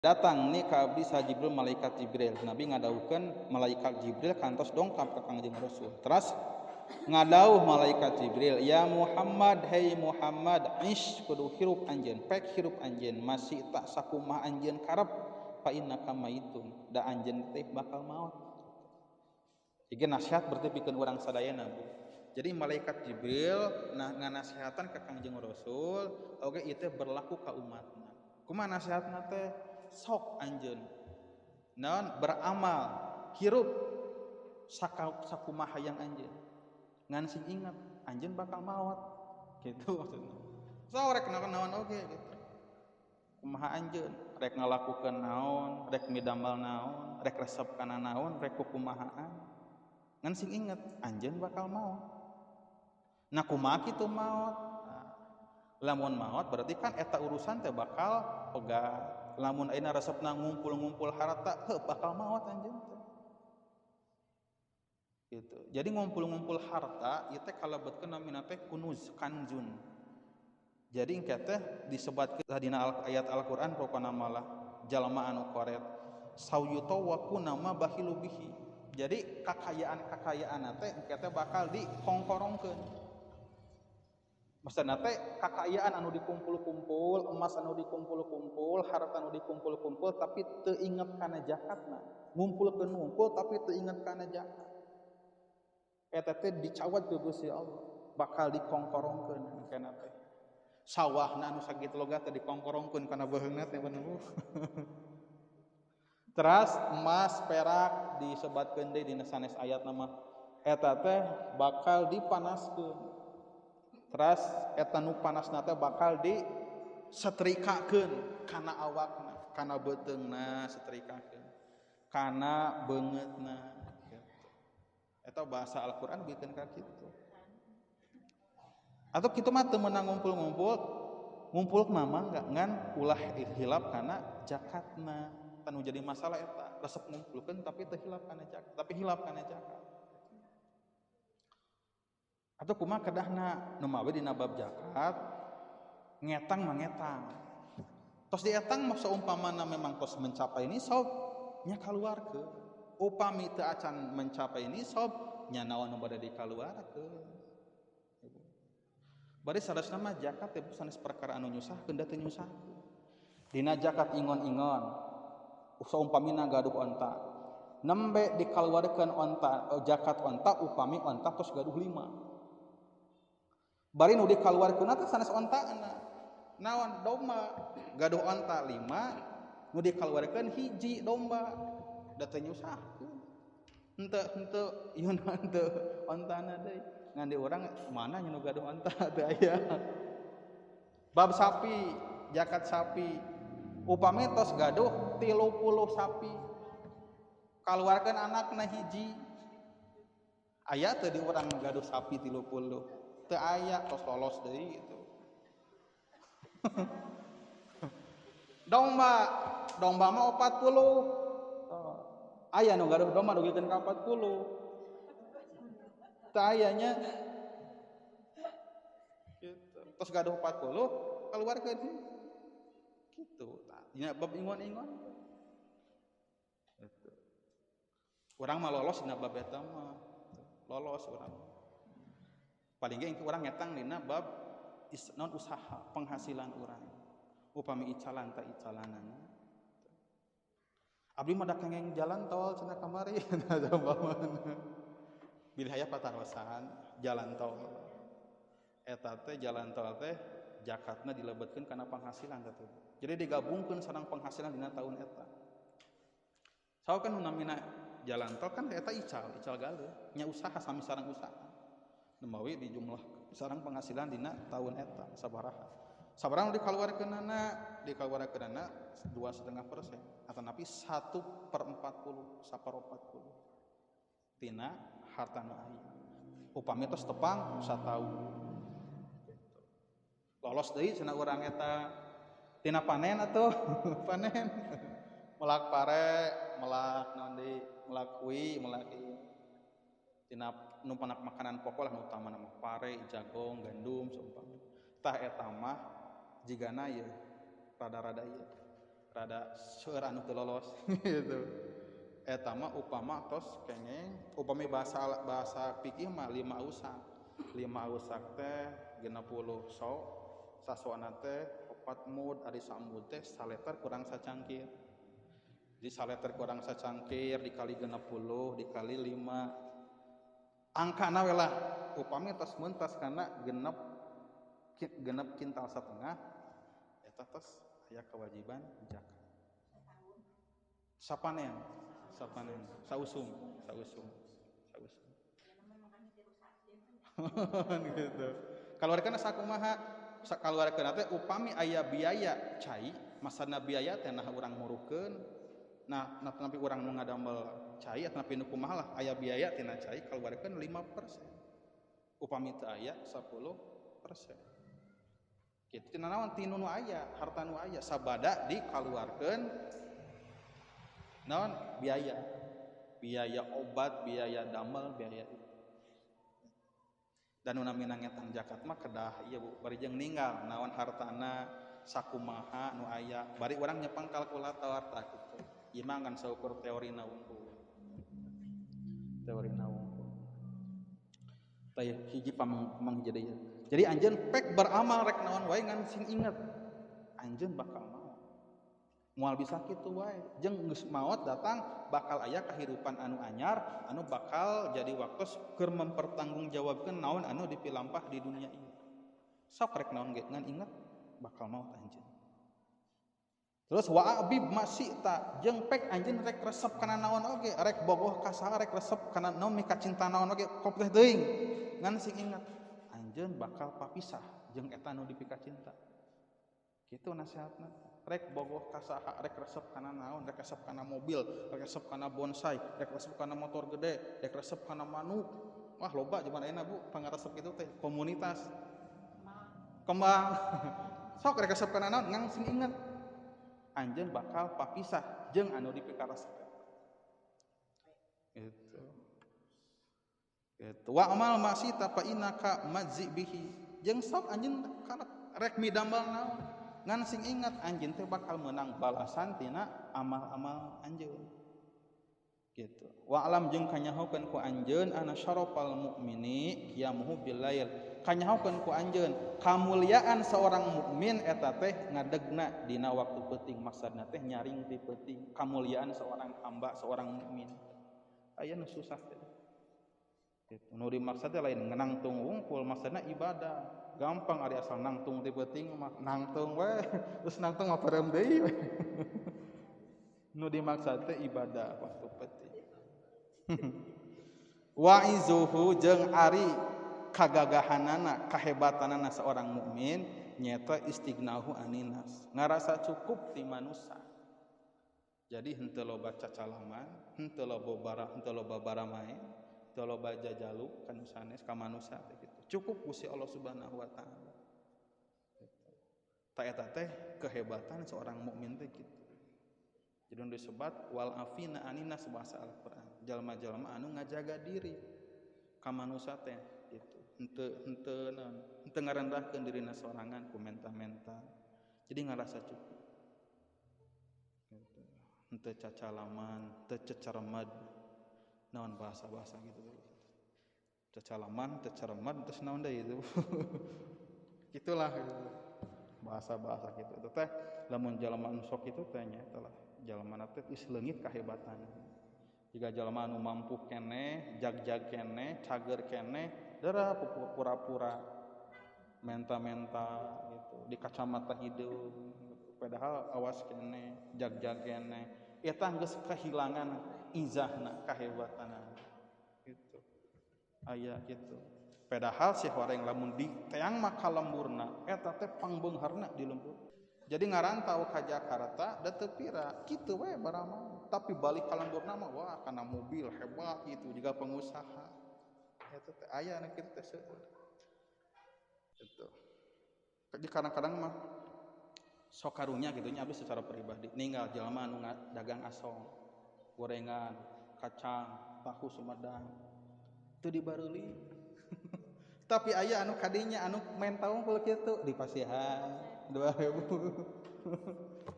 Datang nih ka abdi sa Jibril, malaikat Jibril. Nabi ngadawuhkeun malaikat Jibril kantos dongkap ka Kangjeng Rasul. Teras ngadawuh malaikat Jibril, ya Muhammad, hei Muhammad, ish kudu hirup anjeun, pek hirup anjeun, masih tak sakumaha anjeun karep, fa innaka maitun, da anjeun teh bakal maot. Ieu nasihat berarti pikeun urang sadayana, Bu. Jadi malaikat Jibril nah nganasihatan ka Kangjeng Rasul, oge ieu teh berlaku ka umatna. Kumaha nasihatna teh? Sok anjeun naon beramal hirup sakumaha yang anjeun, ngan sing ingat anjeun bakal maot gitu maksudna. So rek naon oge gitu, kumaha anjeun rek ngalakukeun naon, rek midamel naon, rek resep kana naon, rek kukumahaan, ngan sing ingat anjeun bakal maot. Nah kumaha kitu maot? Nah, lamun maot berarti kan eta urusan teh bakal pegat. Lamun ayeuna resepna ngumpul-ngumpul harta, heuh bakal maot anjeun teh. Gitu. Jadi ngumpul-ngumpul harta ieu teh kalebetkeun namina teh kunuz, kanzun. Jadi engke teh disebatkeun dina ayat Al-Qur'an pokona malah jalma anu koret sawyutawaquna ma bakhilu bihi. Jadi kakayaan-kakayaan teh engke teh bakal dikongkorongkeun. Maksudna teh kakayaan anu dikumpul-kumpul, emas anu dikumpul-kumpul, harta anu dikumpul-kumpul tapi teu inget kana zakatna. Ngumpulkeun ngumpul tapi teu inget kana zakat. Eta teh dicawat ku Gusti Allah, bakal dikongkorongkeun engkena teh. Sawahna anu sakitu loga teh dikongkorongkeun kana beuheungna teh bener. Teras emas, perak disebatkeun deui dina sanes ayat nama eta teh bakal dipanaskeun. Teras eta nu panasna teh bakal disetrikakeun kana awakna, kana beuteungna setrikakeun, kana beungeutna gitu. Eta bahasa Al-Qur'an bikin ka kitu. Atau kitu mah teu meunang ngumpul-ngumpul, ngumpul mah mangga ngan ulah hilap kana zakatna. Tanu jadi masalah eta, resep ngumpulkeun tapi teu hilap kana zakat, tapi hilap kana zakat. Atau kumaha kedahna nu mawe dina bab zakat ngetang mah ngetang. Tos dietang mah saumpamana memang tos mencapai nisab nya kaluarkeun. Upami teu acan mencapai nisab nya naon nu bade dikaluarkeun. Bari sarasna mah zakat teh sanes perkara anu nyusahkeun da teu nyusahkeun. Dina zakat ingon-ingon saumpamina gaduh onta. Nembe dikaluarkeun onta zakat onta upami onta tos gaduh 5. Bari nu dikaluarkeun teh sanes ontana. Naon domba gaduh onta 5 nu dikaluarkeun hiji domba da teu nyusahkeun. Henteu ieu henteu ontana deui. Ngan di urang mana nya nu gaduh onta teu aya. Bab sapi, zakat sapi. Upami tos gaduh 30 sapi. Kaluarkeun anakna hiji. Aya teu di urang gaduh sapi 30. Teu aya tos lolos deui gitu. Domba, domba mah 40. Aya nu gaduh domba dugikeun ka 40. Teu aya nya. Gitu. Tos gaduh 40 kaluarkeun gitu. Tah nya bab ingon-ingon. Gitu. Urang mah lolos dina bab eta mah. Lolos urang. Paling ge urang ngetang dina bab non usaha penghasilan urang. Upami icalan ta icalanana. Abdi mah da kengeng jalan tol cenah kamari. Bilih aya patarosan jalan tol. Eta teh jalan tol teh zakatna dilebetkeun kana penghasilan teh. Jadi digabungkeun sareng penghasilan dina tahun eta. Saha kan nu namina jalan tol kan eta ical, ical galeuh nya usaha sami sareng usaha. Nemawi di jumlah sareng penghasilan dina tahun eta sabaraha. Sabaraha nu dikaluarkeunana? Dikaluarkeunana 2,5% atau napi 1/40, 1/40 tina harta nu aya. Upami tos tepang sataun. Lolos deui cenah urang eta tina panen atuh, panen. Melak pare, melak naon deui, melak kui, melak ieu. Tina nu makanan pokok lah nu utamana mah pare, jagong, gandum seumpama. Tah eta mah jigana ieu rada-rada ieu. Rada seueur anu teu lolos gitu. Eta mah upama tos kengeng upami bahasa fikih mah 5 usak. 5 usak teh 60 so sasona teh 4 mud ari samud teh saleter kurang sacangkir. Jadi saleter kurang sacangkir dikali 60 dikali 5. Angkana we lah upami tos mentas kana genep kintal setengah eta tos aya kewajiban zakat. Sapanen, sausum. Gitu. Kaluarkeun sakumaha? Kaluarkeun teh upami aya biaya cai, masana biaya teh nah urang murukeun. Nah, tapi urang nu ngadamel cai atau napi nu kumaha lah aya biaya tina cai kaluarkeun 5%. Upami teu aya 10%. Kitu tina naon tinu nu aya, harta nu aya sabada dikaluarkeun naon biaya. Biaya obat, biaya damel, biaya itu. Dan nu namina ngetang zakat mah kedah ieu Bu, bari jeung ninggal naon hartana sakumaha nu aya, bari urang nyepeng kalkulator tah kitu. Ieu mah ngan saukur teorina wungkul. Teorina wungkul. Tah hiji pamang jadi. Jadi anjeun pek beramal rek naon wae ngan sing inget. Anjeun bakal maot. Moal bisa kitu wae. Jeung geus maot datang bakal aya kahirupan anu anyar anu bakal jadi waktu keur mempertanggungjawabkeun naon anu dipilampah di dunia ini. Sok rek naon ge ngan inget bakal maot anjeun. Terus wa abib masita jeung pek anjeun rek resep kana naon oge, rek bogoh ka saha rek resep kana naon mika cinta naon oge kompleh teuing. Ngan sing inget anjeun bakal papisah jeung eta nu dipika cinta. Kitu nasihatna. Rek bogoh ka saha, rek resep kana naon, rek resep kana mobil, rek resep kana bonsai, rek resep kana motor gede, rek resep kana manuk. Wah loba zaman ayeuna Bu, pangaresep kitu teh komunitas. Kembang. Sok rek resep kana naon ngan sing inget anjeun bakal papisah jeung anu dipikaresep. Gitu. Gitu. Wa amal masita fa innaka majzi bihi. Jeung sok anjeun rek midamel naon ngan sing ingat anjeun teh bakal menang balasan tina amal-amal anjeun. Gitu. Wa alam jeung kanyahokeun ku anjeun ana syarafal mukmini qiyamuhu bil lail. Kanyahokeun ku anjeun kamuliaan seorang mukmin eta teh ngadegna dina waktu peuting, maksudna teh nyaring di peuting. Kamuliaan seorang hamba, seorang mukmin. Aya nu susah teh. Gitu. Nu dimaksud teh lain nangtung wungkul, maksudna ibadah. Gampang ari asal nangtung di peuting mah nangtung we, terus nangtung mah pareum deui we. Nu dimaksud teh ibadah waktu peuting. Wa izuhu jeung ari kagagahanana, kahebatanana seorang mukmin nyata istignahu aninas, ngarasa cukup ti manusa. Jadi henteu loba cacalaman, henteu loba bara, henteu loba baramae, henteu loba jajalu ka nu sanes ka manusa teh kitu. Cukup ku si Allah Subhanahu wa taala. Ta eta teh kehebatan seorang mukmin teh kitu. Jadi disebat wal afina aninas bahasa Al-Qur'an. Jalma-jalma anu ngajaga diri ka manusa teh gitu. Henteu henteu ngarendahkeun dirina sorangan ku menta-menta. Jadi ngarasa cukup. Gitu. Henteu cacalaman, henteu ceceremad. Naon bahasa-bahasa gitu. Cacalaman, ceceremad terus naon deui itu. Gitulah gitu. Bahasa-bahasa gitu. Itu teh lamun jalma anu sok itu teh nya eta lah. Jalma teh geus leungit kahebatan. Jika jalma anu mampu keneh, jag-jag keneh, cager keneh, darah pura-pura menta-menta gitu di kacamata hideung padahal awas keneh, jag-jag keneh, eta geus kehilangan izahna, kahebatanna gitu. Aya gitu. Padahal si horeng lamun di teang mah ka lemburna, eta teh pangbeungharna di lembur. Jadi ngarantau ka Jakarta da teu pira, kitu we barama. Tapi balik ka lemburna mah wah kana mobil hebat gitu, juga pengusaha. Eta teh aya anu kitu teh seueur. Gitu. Jadi kadang-kadang mah sok karunya kitu nya abdi secara pribadi ninggal jelema anu dagang asong, gorengan, kacang, tahu Sumedang. Teu dibareuli. Tapi aya anu kadinya anu menta unggul kitu dipasihan 2000.